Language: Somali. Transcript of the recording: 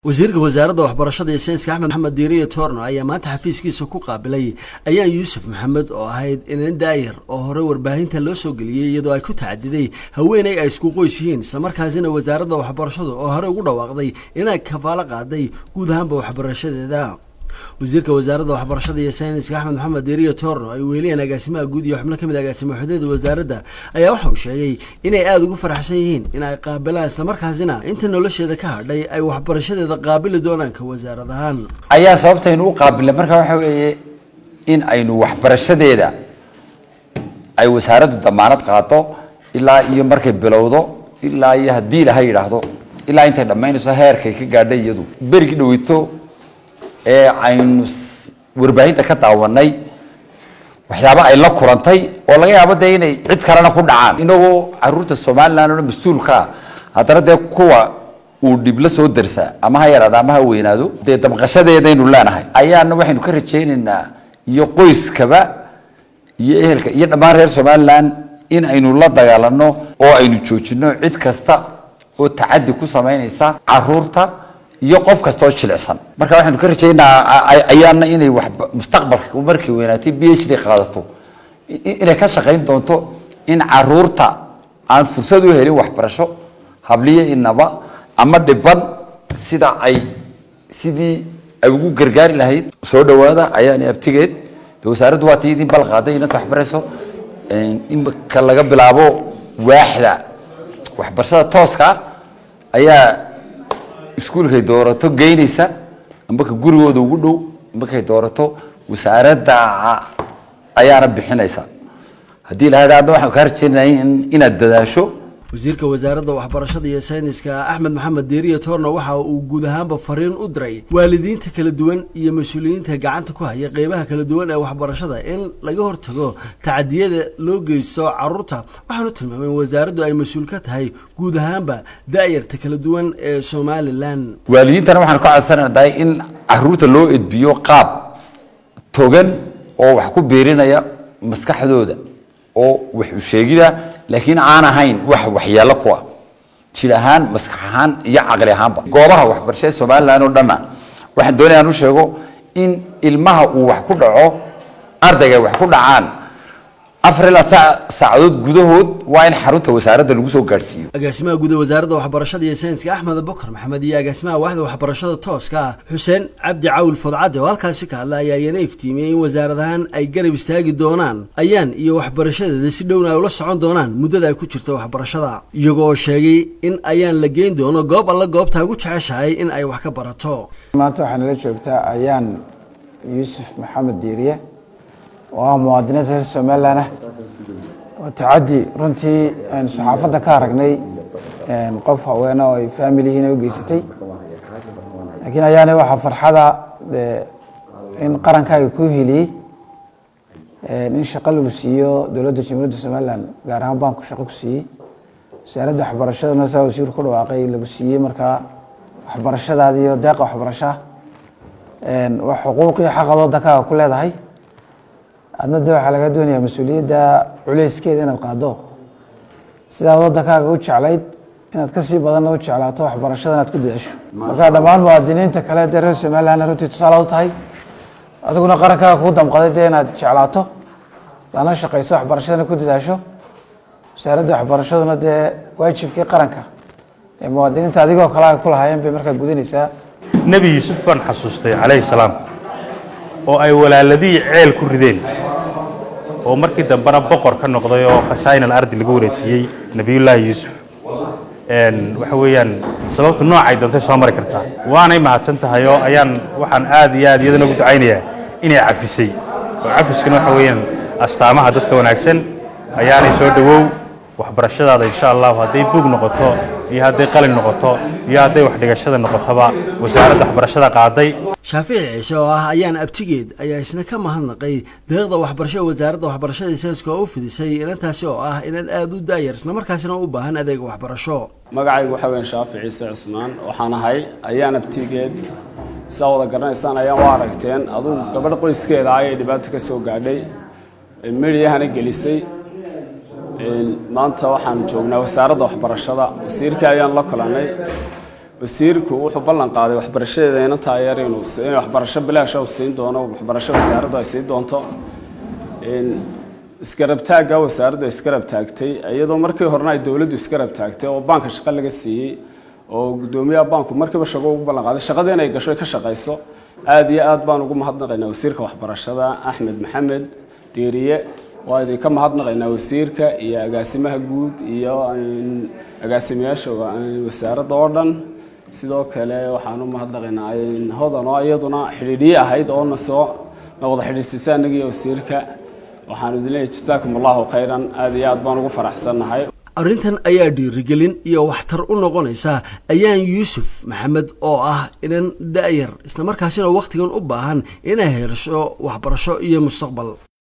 Wasiirka wasaaradda waxbarashada iyo sayniska Axmed Maxamed Diiriye Toorno ayaa maanta xafiiskiisa ku qaabilay Ayaan Yuusuf Maxamed oo ahayd inan daayar oo hore warbaahinta loo soo geliyey iyadoo ay ku tacadiday haweeney ay isku qoys yihiin, islamarkaasina wasaaradda waxbarashadu oo hore ugu dhawaaqday inay kafaalo qaaday guud ahaanba waxbarashadeeda. Wasiirka wasaaradda waxbarashada iyo sayniska Axmed Maxamed Diiriye Toorno ay weeliyeen agaasimaha guud iyo xubno kamid agaasima xudeeda wasaaradda ayaa waxa uu sheegay inay aada ugu faraxsan yihiin in ay qaabilaan, islamarkaasina inta nolosheeda ka hadhay ay waxbarashadeeda qaabili doonaan ka wasaarad ahaan. Ayaa sababtaynu u qaabilnay marka waxa weeye in aynu waxbarashadeeda ay wasaaraddu damaanad qaato ilaa iyo markay bilowdo, ilaa iyo haddii ilaha yidhaahdo ilaa intay dhammaynayso heerkay ka gaadhay. Iyadu berigii dhaweyto ee aynu warbaahinta ka daawanay waxyaaba ay la kulantay oo laga yaabo dee inay cid kalena ku dhacaan, inagoo caruurta Somaliland oo dhan mas-uulka ah, haddana dee kuwa uu dhib la soo darsaa ama ha yaraado ama ha weynaado, dee damqashadeedaynu leenahay. Ayaana waxaynu ka rajaynaynaa iyo qoyskaba iyo ehelka iyo dhammaan reer Somaliland in aynu la dagaalano oo aynu joojino cid kasta oo tacaddi ku samaynaysa caruurta iyo qof kasta oo jilicsan. Marka waxaynu ka rajaynaa ayaana inay wax mustaqbalka markay weynaatay PhD qaadato inay ka shaqayn doonto in caruurta aan fursad u helin waxbarasho, habliyo inaba ama dhiban, sida ay sidii ay ugu gargaari lahayd. Soo dhawaada ayaana abtigeed. De wasaaraddu waa tii idin bal qaaday inanta waxbarayso. Imika laga bilaabo waaxda waxbarashada tooska ayaa iskuulkay doorato geynaysa, amba ka gurigooda ugu dhow markay doorato, wasaaradda ayaana bixinaysa. Haddii la idhaahdo waxaan kaa rajaynaya inaad dadaasho. Wasiirka wasaaradda waxbarashada iyo sayniska Axmed Maxamed Diiriye Toorno waxa uu guud ahaanba fariin u diray waalidiinta kala duwan iyo mas-uuliyiinta gacanta ku haya qeybaha kala duwan ee waxbarashada in laga hortago tacadiyada loo geysto caruurta. Waxaanu tilmaamay in wasaaraddu ay mas-uul ka tahay guud ahaanba da-yarta kala duwan ee Somalilan. Waalidiintana waxaan ka codsanaynaa in caruurta loo edbiyo qaab togan oo wax ku biirinaya maskaxdooda oo wax u sheegida, laakiin aan ahayn wax waxyeelo ku ah jir ahaan, maskax ahaan iyo caqli ahaanba. Goobaha waxbarashada Somaliland oo dhanna waxaan doonaya aan u sheego in ilmaha uu wax ku dhaco, ardayga wax ku dhacaan, 4 ilaa saacadood gudahood waa in xarunta wasaaradda lagu soo gaadhsiiyo. Agaasimaha guud ee wasaaradda waxbarashada iyo sayniska Axmed Abubakar Maxamed iyo agaasimaha waaxda waxbarashada tooska ah Xuseen Cabdi Caawil Fodcadde oo halkaasi ka hadla ayaa iyana iftiimiyey in wasaaradahan ay garab istaagi doonaan Ayaan iyo waxbarashadeeda, si dhowna ay ula socon doonaan muddada ay ku jirto waxbarashada, iyagoo oo sheegay in Ayaan la geyn doono goob alla goobta ugu jeceshahay in ay wax ka barato. Maanta waxaa nala joogtaa Ayaan Yuusuf Maxamed Diiriye oo ah muwaadiniin reer Somaliland ah oo tacaddi runtii aynu saxaafadda ka aragnay qof haweene oo ay faamilihiina u geysatay. Laakiin ayaana waxaa farxada dee in qarankaaga kuu heliyey in shaqo lagu siiyo dowladda Jamhuuriyadda Somaliland, gaar ahaan baanku shaqo ku siiyey, wasaaradda waxbarashadana saa wasiirku ku dhawaaqay lagu siiyey. Markaa waxbarashadaadi iyo deeqa waxbarashaa waa xuquuqii xaqad waddankaaga ku leedahay. Adna de waxaa laga doonayaa mas-uuliyadda culeyskeeda inaad qaado, sidaad waddankaaga u jeclayd inaad kasii badanna u jeclaato waxbarashada inaad ku dadaasho. Marka dhammaan muwaadiniinta kale dee reer Somalilandna runtii tusaale u tahay, adiguna qarankaaga kuu damqaday dee inaad jeclaato, lana shaqayso, waxbarashadana ku dadaasho. Wasaaradda waxbarashaduna dee waajibkii qaranka ee muwaadiniinta adigoo kale ay ku lahaayeen bay markaa gudanaysaa. Nebi Yuusuf baan xasuustay calayhi salaam oo ay walaaladihii ceel ku rideen oo markii dambena boqor ka noqday oo khasaain alardi lagu wareejiyey Nebiyullaahi Yuusuf. Waxa weeyaan sababtu noocay doontay soo mari kartaa. Waanay mahadsan tahay oo ayaan waxaan aad iyo aad iyadana ugu ducaynayaa inay cafisay, oo cafiskuna waxa weeyaan astaamaha dadka wanaagsan. Ayaanay soo dhowow waxbarashadaada insha Allahu, hadday buug noqoto iyo hadday qalin noqoto iyo hadday wax dhigashada noqotoba wasaaradda waxbarashada qaaday. Shaafici Ciise oo ah Ayaan abtigeed ayaa isna ka mahadnaqay deeqda waxbarashada wasaaradda waxbarashada iyo sayniska oo u fidisay inantaasi oo ah inan aada u daayar, islamarkaasina u baahan adeega waxbarasho. Magacaygu waxaa weyan Shaafici Ciise Cusmaan, waxaan ahay Ayaan abtigeed. Saa wada garanaysaan ayaan waa aragteen, adugu gabadh qoyskeeda ayay dhibaato ka soo gaadhay, midiyahana gelisay. Maanta waxaanu joognaa wasaaradda waxbarashada, wasiirkii ayaan la kulannay. Wasiirku wuxuu ballan qaaday waxbarashadeeda inantaa yar inuu in waxbarasho bilaash uu siin doono, waxbarasho wasaaraddu ay siin doonto. Isgarab taagga wasaaraddu ay isgarab taagtay, iyadoo markii horena ay dowladdu isgarab taagtay oo baanka shaqo laga siiyey oo guddoomiyaha baanku markiiba shaqo ugu ballan qaaday, shaqada inay gasho ay ka shaqayso. Aad iyo aad baan ugu mahadnaqaynaa wasiirka waxbarashada Axmed Maxamed Diiriye. Waa idinka mahadnaqaynaa wasiirka iyo agaasimaha guud iyo agaasimayaasha wasaaradda oo dhan. Sidoo kale waxaan u mahadnaqaynaa Hodan oo iyaduna xidhiidhiye ahayd oo na soo na wada xidhiidhsiisay annaga iyo wasiirka. Waxaan idin leeyahay jasaakum allahu khayran, aad iyo aad baan ugu faraxsannahay. Arrintan ayaa dhiirigelin iyo waxtar u noqonaysa Ayaan Yuusuf Maxamed oo ah inan da'yar, islamarkaasina wakhtigan u baahan inay hesho waxbarasho iyo mustaqbal.